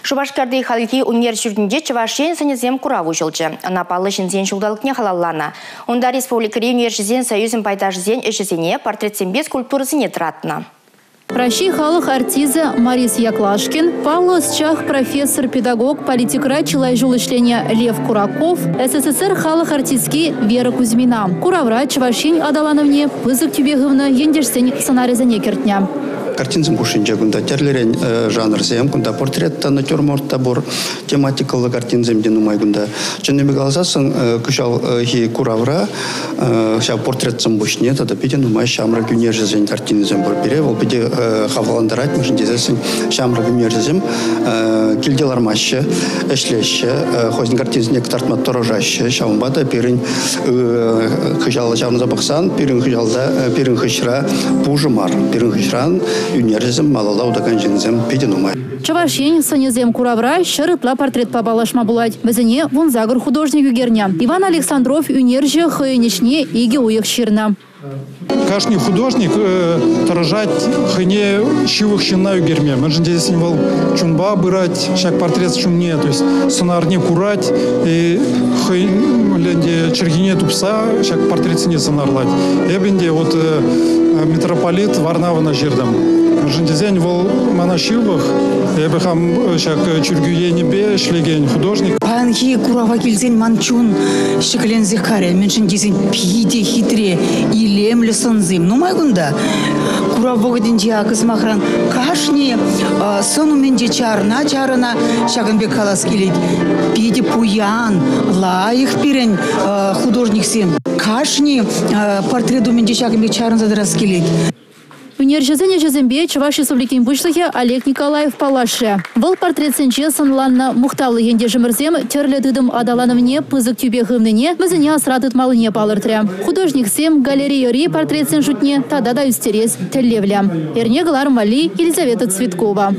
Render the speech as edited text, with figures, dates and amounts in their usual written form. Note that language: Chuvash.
Шупашкарти хальхи ӳнер ҫуртӗнче Чӑваш Ен сӑнӗсем курав уҫӑлчӗ. Ӑна паллӑ ҫынсен ҫулталӑкне халалланӑ. Унта республикӑри ӳнерҫӗсен союзӗн пайташӗсен ӗҫӗсене, портретсемпе скульптурӑсене тӑратнӑ. Раҫҫей халӑх артисчӗ Морис Яклашкин, паллӑ ӑсчах, профессор, педагог, политикӑра чылай ҫул ӗҫленӗ Лев Кураков, СССР халӑх артистки Вера Кузьмина. Куравра Чӑваш Ен аталанӑвне пысӑк тӳпе хывнӑ ентешсен сӑнарӗсене кӗртнӗ. Картинсем хушшинче кунта тӗрлӗрен жанрсем, кунта портрет та, натюрморт та пур, тематикӑллӑ картинсем те нумай кунта. Чӑннипе каласассӑн, кӑҫалхи куравра ҫав портретсем пуҫне тата питӗ нумай ҫамрӑк ӳнерҫӗсен картинисем пур. Пире вӑл питӗ хавхалантарать, мӗншӗн тесессӗн ҫамрӑк ӳнерҫӗсем килте лармаҫҫӗ, ӗҫлеҫҫӗ, хӑйсен картинисене кӑтартма тӑрӑшаҫҫӗ. Ҫавӑнпа та пирӗн хыҫалла ҫаврӑнса пӑхсан, пирӗн хыҫалта, пирӗн хыҫра пушӑ мар. Пирӗн хыҫран ӳнерҫӗсем, малалла утакан ҫынсем питӗ нумай. Чӑваш Ен сӑнӗсем куравра 100 ытла портретпа паллашма пулать. Вӗсене 18 художник ӳкернӗ. Иван Александров ӳнерҫӗ хӑйӗн ӗҫне 2 уйӑх ҫырнӑ. Кашни художник тӑрӑшать хӑйне ҫывӑх ҫынна ӳкерме. Мӗншӗн тесен вӑл чунпа пырать ҫак портрет ҫумне, то есть сӑнарне курать, хӑй чӗлхине тупса ҫак портретсене сӑнарлать. Эп ӗнтӗ вот митрополит Варнавӑна ҫыртӑм. Мӗншӗн тесен вӑл мана ҫывӑх. Эпӗ хам ҫак чиркӳ енӗпе ӗҫлекен художник. Паянхи курава килсен ман чун ҫӗкленсех карӗ. Мӗншӗн тесен питӗ хитре, илемлӗ сӑнсем нумай кунта. Курав вӑхӑтӗнче акӑ, сӑмахран, кашни сӑн умӗнче чарӑна-чарӑна ҫакӑн пек калас килет. Питӗ пуян, лайӑх пирӗн художниксем. Кашни портрет умӗнче ҫакӑн пек чарӑнса тӑрас килет. Ӳнерҫӗсен ӗҫӗсемпе Чӑваш Республикин Пуҫлӑхӗ Олег Николаев паллашрӗ. Вӑл портретсенче сӑнланнӑ мухтавлӑ ентешӗмӗрсем тӗрлӗ тытӑм аталанӑвне пысӑк тӳпе хывнине, вӗсене асра тытмаллине палӑртрӗ. Художниксем галерейӑри портретсен шутне тата та ӳстерес тӗллевлӗ. Эрне кӑларӑм валли Елизавета Цветкова.